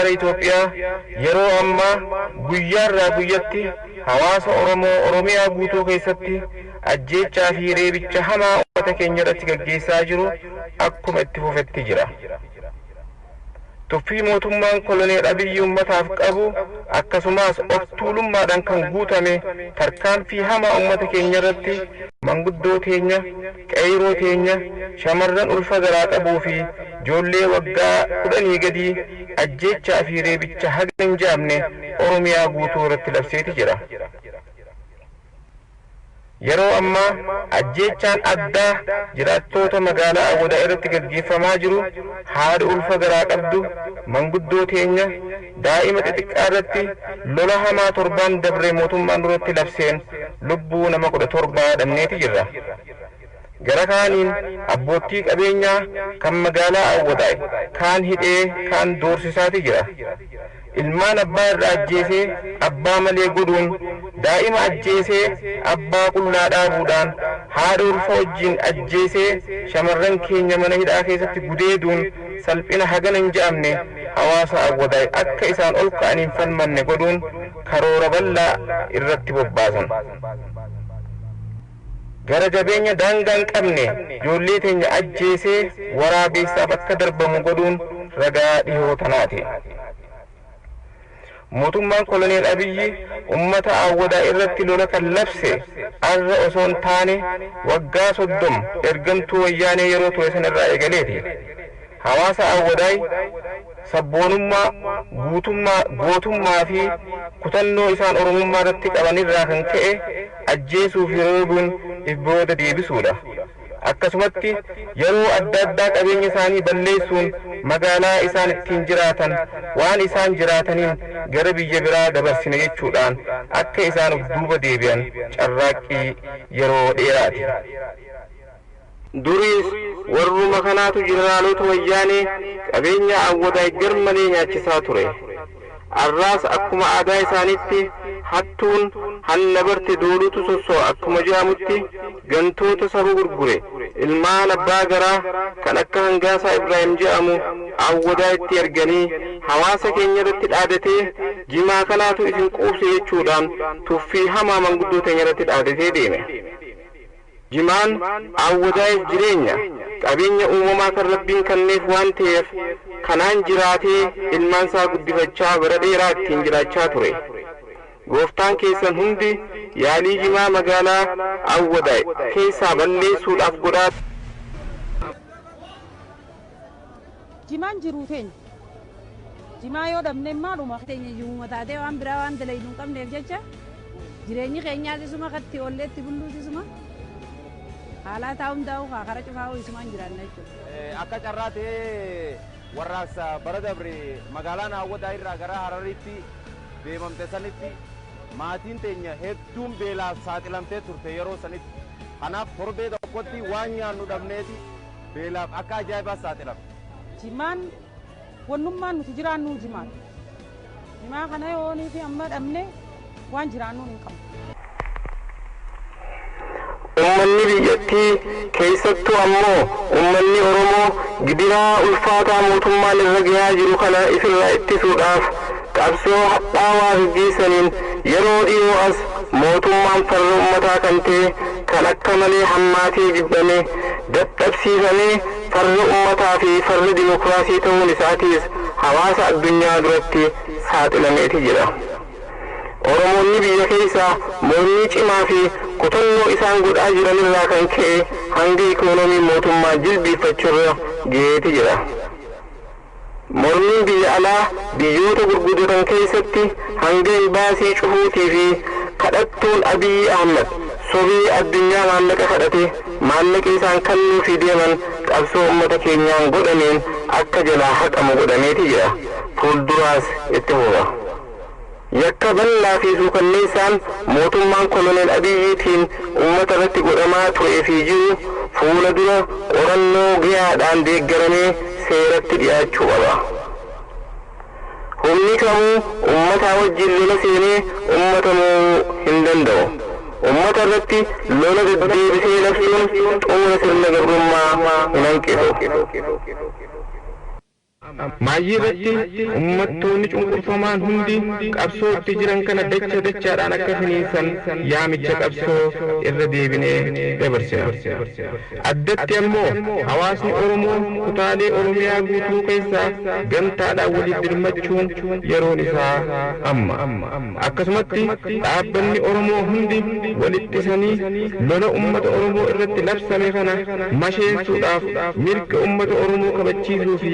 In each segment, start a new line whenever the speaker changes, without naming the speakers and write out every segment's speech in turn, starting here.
Impaayera Itoophiyaa yeroo ammaa guyyaarraa guyyatti hawaasa Oromoo Oromiyaa guutuu keessatti ajjeechaa fi reebicha hamaa uummata keenya irratti gaggeessaa jiru akkuma itti fufetti jira. Tuffii mootummaan koloneel Abiyyi uummataaf qabu akkasumas of tuulummaadhaan kan guutame tarkaanfii hamaa uummata keenya irratti manguddoo teenya, qeyroo teenya, shamarran ulfa garaa qabuu fi ijoollee waggaa 10 gadii ajjeechaa fi reebicha haga hin jaamne Oromiyaa guutuu irratti labseeti jira. Yeroo ammaa ajjeechaan addaa jiraattoota magaalaa Awwadaa irratti gaggeeffamaa jiru haadha ulfa garaa qabdu, manguddoo teenya, daa'ima xixiqqaa irratti lola hamaa torbaan dabre mootummaan duratti labseen lubbuu nama 17 dhabneeti jirra. Gara kaaniin abboottii qabeenyaa kan magaalaa Awwadaa kaan hidhee kaan doorsisaati jira. Ilmaan abbaa irraa ajjeesee abbaa malee godhuun, daa'ima ajjeesee abbaa qullaa dhaabuudhaan, haadha ulfa wajjin ajjeesee shamarran keenya mana hidhaa keessatti gudeeduun salphina hagana hin je'amne hawaasa Awwadaa akka isaan ol ka'aniin falmanne godhuun karoora bal'aa irratti bobbaasan. Gara jabeenya daangaa hin qabne ijoollee teenya ajjeesee waraabeessaaf akka darbamu godhuun ragaa dhihoo tanaati. Mootummaan koloneel Abiyyi uummata Awwadaa irratti lola kan labse arra osoo hin taane waggaa 30 ergamtuu wayyaanee yeroo ture sana irraa eegaleeti. Hawaasa Awwadaay sabboonummaa, guutummaa, gootummaa fi kutannoo isaan Oromummaa irratti qaban irraa kan ka'e ajjeesuu fi roobuun if booda deebisuudha. Akkasumatti yeroo adda addaa qabeenya isaanii balleessuun magaalaa isaan ittiin jiraatan waan isaan jiraataniin gara biyya biraa dabarsine jechuudhaan akka isaan of duuba deebi'an carraaqqii yeroo dheeraati. Duriis warruma kanaatu jeneraalota wayyaanee qabeenya Awwadaa garmalee nyaachisaa ture. Arraas akkuma aadaa isaaniitti hattuun hanna barte dooluutu sosso'a akkuma jedhamutti gantoota saba gurgure ilmaan abbaa garaa kan akka Hangaasaa Ibraahim jedhamu Awwadaa itti erganii hawaasa keenya irratti dhaadatee jimaa kanaatu isin quubse jechuudhaan tuffii hamaa manguddoo teenya irratti dhaadatee deeme. Jimaan Awwadaa'eef jireenya qabeenya uumamaa kan Rabbiin kenneef waan ta'eef kanaan jiraatee ilmaan isaa guddifachaa bara dheeraa ittiin jiraachaa ture. Gooftaan keessan hundi yaalii jimaa magaalaa Awwadaa'e keessaa balleessuudhaaf godhaa.
Jimaan jiruu teenya. Jimaa yoo dhabne maaluma?
Teenya jiruma taatee waan biraa waan dalaynu hin qabneef jecha jireenyi keenyaas isuma katti olleetti bulluus isuma haalaa taa'u hundaa'u haa kara cufaa isumaan jiraanna jechuudha.
Akka carraa ta'ee warraaqsa bara dabre magaalaan Awwadaa irraa gara Harariitti deemamte sanitti maatiin teenya hedduun beelaaf saaxilamtee turte yeroo sanitti. Kanaaf torbee tokkotti waan nyaannu dhabneeti beelaaf akka ajaa'ibaa saaxilamte.
Jimaan wannummaan nuti jiraannu jimaan. Jimaa kana yoonii fi amma dhabne waan jiraannuun hin qabnu.
Uummanni biyyattii keessattuu ammoo uummanni Oromoo gidiraa ulfaataa mootummaan irra gahaa jiru kana ifirraa ittisuudhaaf qabsoo hadhaawaa gaggeessaniin yeroo dhiyoo as mootummaan farra uummataa kan ta'e kan akka malee hammaatee jibbame dadhabsiifamee farra uummataa fi farra dimokiraasii ta'uun isaatiis hawaasa addunyaa duratti saaxilameeti jira. Oromoonni biyya keessaa mormii cimaa fi kutannoo isaan godhaa jiran irraa kan ka'e hanga ikoonoomii mootummaa jilbiiffachuurra gaheeti jira. Mormiin biyya alaa biyyoota gurguddatan keessatti hanga imbaasii cufuutii fi kadhattuun Abiyyi Ahmad sobii addunyaa maallaqa kadhate maallaqa isaan kennuufii deeman qabsoo uummata keenyaan godhameen akka jalaa haqamu godhameeti jira. Fuulduraas itti fufa. Yakka bal'aa fi suukanneessaan mootummaan koloneel Abiyyiitiin uummata irratti godhamaa turee fi jiru fuula dura qorannoo gahaadhaan deeggaramee seeratti dhiyaachuu qaba. Humni kamuu uummataa wajjin lola seenee uummata mo'uu hin danda'u. Uummata irratti lola deddeebisee labsuun xumura sirna gabrummaa hin hanqisu. Maayyii irratti uummattoonni cunqurfamaan hundi qabsootti jiran kana dacha dachaadhaan akka finiinsan yaamicha qabsoo irra deebinee dabarsina. Addatti ammoo hawaasni Oromoo kutaalee Oromiyaa guutuu keessaa gamtaadhaan waliif dirmachuun yeroon isaa amma. Akkasumatti dhaabbanni Oromoo hundi walittisanii lola uummata Oromoo irratti labsame kana masheessuudhaaf mirga uummata Oromoo kabachiisuu fi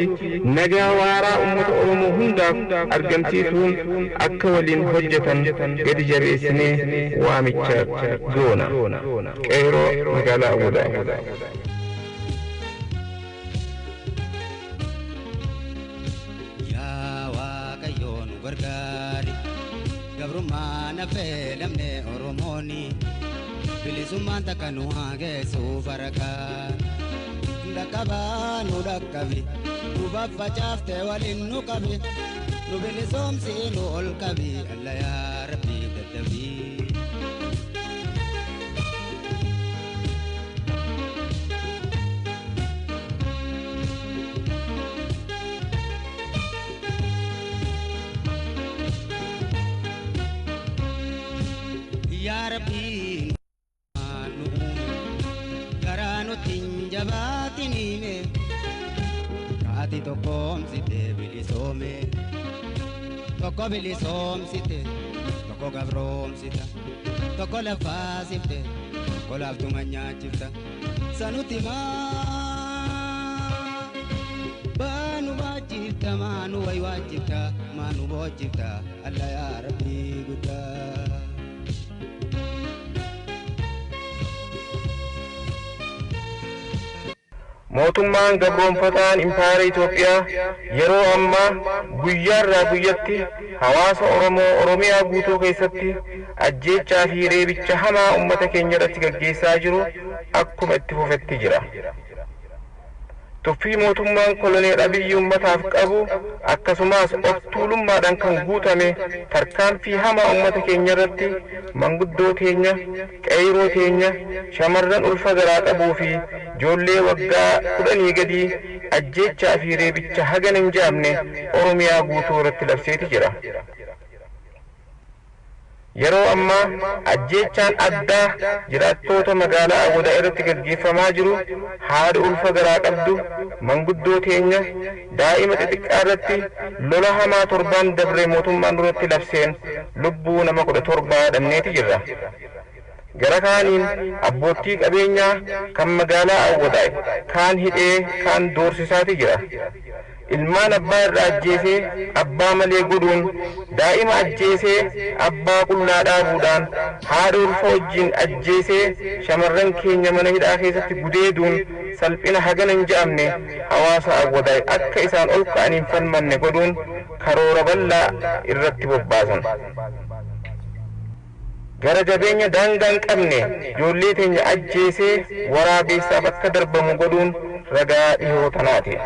nagaa waaraa uummata Oromoo hundaaf argamsiisuun akka waliin hojjetan gadi jabeessinee waamicha goona. Qeeroo magaalaa Awwadaa.
Yaa Waaqayyo nu gargaari, gabrummaa na feelamne Oromooni, bilisummaan takka nu haa geessu barakaa. Dhaqqabaa nu dhaqqabi, nu faffacaaftee waliin nu qabi, nu bilisoomsi nu ol qabi, alla yaa Rabbi daddabii. Yaa Rabbi nu uume, garaa nutti hin jabaatinime, kaati tokkoomsite bilisoome, tokko bilisoomsite, tokko gabroomsita, tokko lafaasifte, tokko laaftuma nyaachifta, sanutti maa baanu baachifta, maanu wayi waachifta, maanu boochifta, alla yaa Rabbi guddaa.
Mootummaan gabroonfataan impaayera Itoophiyaa yeroo ammaa guyyaarraa guyyatti hawaasa Oromoo Oromiyaa guutuu keessatti ajjeechaa fi reebicha hamaa uummata keenya irratti gaggeessaa jiru akkuma itti fufetti jira. Tuffii mootummaan koloneel Abiyyi uummataaf qabu akkasumas of tuulummaadhaan kan guutame tarkaanfii hamaa uummata keenya irratti manguddoo teenya, qeyroo teenya, shamarran ulfa garaa qabuu fi ijoollee waggaa 10 gadii ajjeechaa fi reebicha hagana hin jaamne Oromiyaa guutuu irratti labseeti jira. Yeroo ammaa ajjeechaan addaa jiraattoota magaalaa Awwadaa irratti gaggeeffamaa jiru haadha ulfa garaa qabdu, manguddoo teenya, daa'ima xixiqqaa irratti lola hamaa torbaan dabree mootummaan duratti labseen lubbuu nama 17 dhabneeti jirra. Gara kaaniin abboottii qabeenyaa kan magaalaa Awwadaa kaan hidhee kaan doorsisaati jira. Ilmaan abbaa irraa ajjeesee abbaa malee godhuun, daa'ima ajjeesee abbaa qullaa dhaabuudhaan, haadha ulfa wajjin ajjeesee shamarran keenya mana hidhaa keessatti gudeeduun salphina hagana hin je'amne hawaasa Awwadaa akka isaan ol ka'aniin falmanne godhuun karoora bal'aa irratti bobbaasan. Gara jabeenya daangaa hin qabne ijoollee teenya ajjeesee waraabeessaaf akka darbamu godhuun ragaa dhihoo tanaati.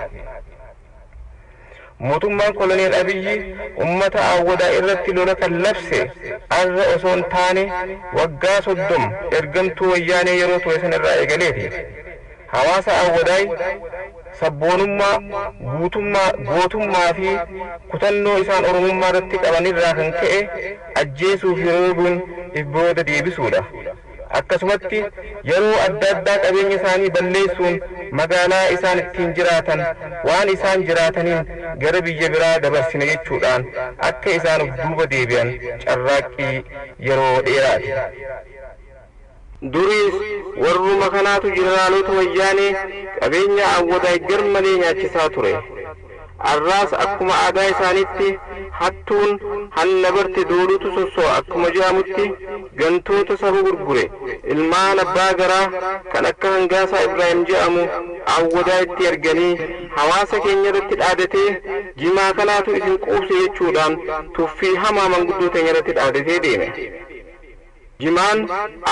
Mootummaan koloneel Abiyyi uummata Awwadaa irratti lola kan labse arra osoo hin taane waggaa 30 ergamtuu wayyaanee yeroo ture san irraa eegaleeti. Hawaasa Awwadaa sabboonummaa, guutummaa, gootummaa fi kutannoo isaan Oromummaa irratti qaban irraa kan ka'e ajjeesuu fi roobuun if booda deebisuudha. Akkasumatti yeroo adda addaa qabeenya isaanii balleessuun magaalaa isaan ittiin jiraatan waan isaan jiraataniin gara biyya biraa dabarsine jechuudhaan akka isaan of duuba deebi'an carraaqqii yeroo dheeraati. Duriis warruma kanaatu jeneraalota wayyaanee qabeenya Awwadaa gar malee nyaachisaa ture. Arraas akkuma aadaa isaaniitti hattuun hanna barte dooluutu sosso'a akkuma jedhamutti gantoota saba gurgure ilmaan abbaa garaa kan akka Hangaasaa Ibraahim jedhamu Awwadaa itti erganii hawaasa keenya irratti dhaadatee jimaa kanaatu isin quubse jechuudhaan tuffii hamaa manguddoo teenya irratti dhaadatee deeme. Jimaan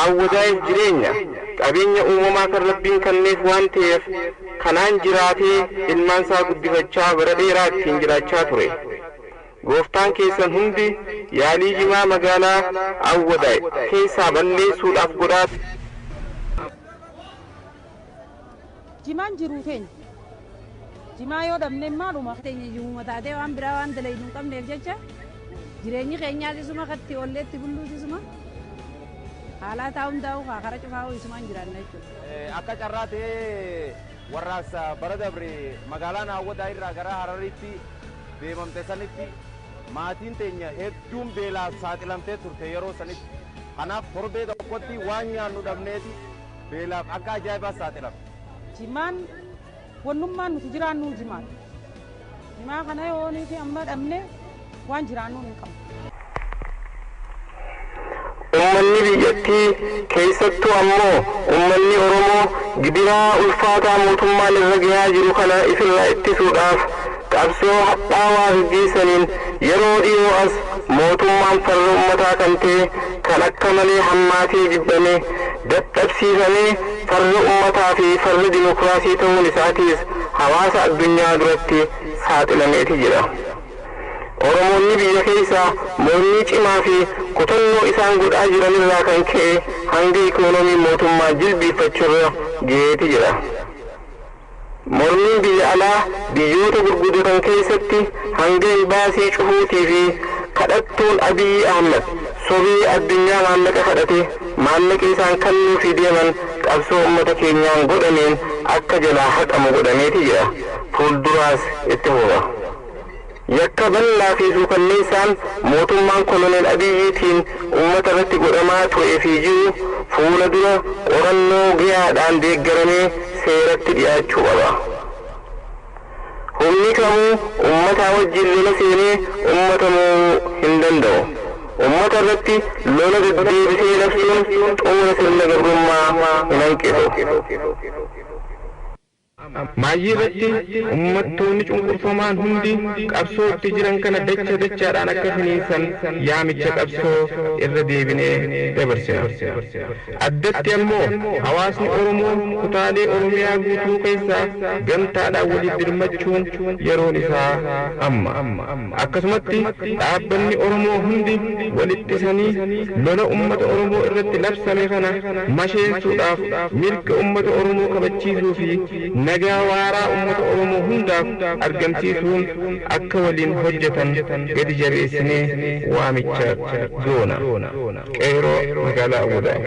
Awwadaa'eef jireenya qabeenya uumamaa kan Rabbiin kenneef waan ta'eef kanaan jiraatee ilmaan isaa guddifachaa bara dheeraa ittiin jiraachaa ture. Gooftaan keessan hundi yaalii jimaa magaalaa Awwadaa'e keessaa balleessuudhaaf godhaa.
Jimaan jiruu teenya. Jimaa yoo dhabne maaluma.
Teenya jimuma taatee waan biraa waan dalaynu hin qabneef jecha jireenyi keenyaas isuma katti olleetti bulluus isuma haalaa taa'u hundaa'u kara cufaa'u isumaan jiraanna jechuudha.
Akka carraa ta'ee warraaqsa bara dabre magaalaa Naawwadaa irraa gara Hararitti deemamte sanitti maatiin teenya hedduun beelaaf saaxilamtee turte yeroo sanitti. Kanaaf torbee tokkotti waan nyaannu dhabneeti beelaaf akka ajaa'ibaa saaxilamte.
Jimaan wannummaan nuti jiraannu jimaan. Jimaa kana yoonii fi amma dhabne waan jiraannu hin qabnu.
Ummanni biyyattii keessattuu ammoo ummanni Oromoo gidiraa ulfaataa mootummaan irra gahaa jiru kana ifirraa ittisuudhaaf qabsoo hadhaawaa gaggeessaniin yeroo dhiyoo as mootummaan farra ummataa kan ta'e kan akka malee hammaatee jibbame dadhabsiifamee farra ummataa fi farra dimokiraasii ta'uun isaatiis hawaasa addunyaa duratti saaxilameeti jira. Oromoonni biyya keessaa mormii cimaa fi kutannoo isaan godhaa jiran irraa kan ka'e hanga ikoonomii mootummaa jilbiiffachuurra gaheeti jira. Mormiin biyya alaa biyyoota gurguddatan keessatti hanga imbaasii cufuutii fi kadhattuun Abiyyi Ahmad sobii addunyaa maallaqa kadhate maallaqa isaan kennuufii deeman qabsoo uummata keenyaan godhameen akka jalaa haqamu godhameeti jira. Fuulduraas itti fufa. Yakka bal'aa fi suukanneessaan mootummaan koloneel Abiyyiitiin uummata irratti godhamaa turee fi jiru fuula dura qorannoo gahaadhaan deeggaramee seeratti dhiyaachuu qaba. Humni kamuu uummataa wajjin lola seenee uummata mo'uu hin danda'u. Uummata irratti lola deddeebisee labsuun xumura sirna gabrummaa hin hanqisu.
Maayyii irratti uummattoonni cunqurfamaan hundi qabsoo itti jiran kana dacha dachaadhaan akka finiinsan yaamicha qabsoo irra deebinee dabarsina. Addatti ammoo hawaasni Oromoo kutaalee Oromiyaa guutuu keessaa gamtaadhaan waliif dirmachuun yeroon isaa amma. Akkasumatti dhaabbanni Oromoo hundi walittisanii lola uummata Oromoo irratti labsame kana masheessuudhaaf mirga uummata Oromoo kabachiisuu fi nagaa waaraa uummata Oromoo hundaaf argamsiisuun akka waliin hojjetan gadi jabeessinee waamicha goona. Qeeroo magaalaa Awwadaa.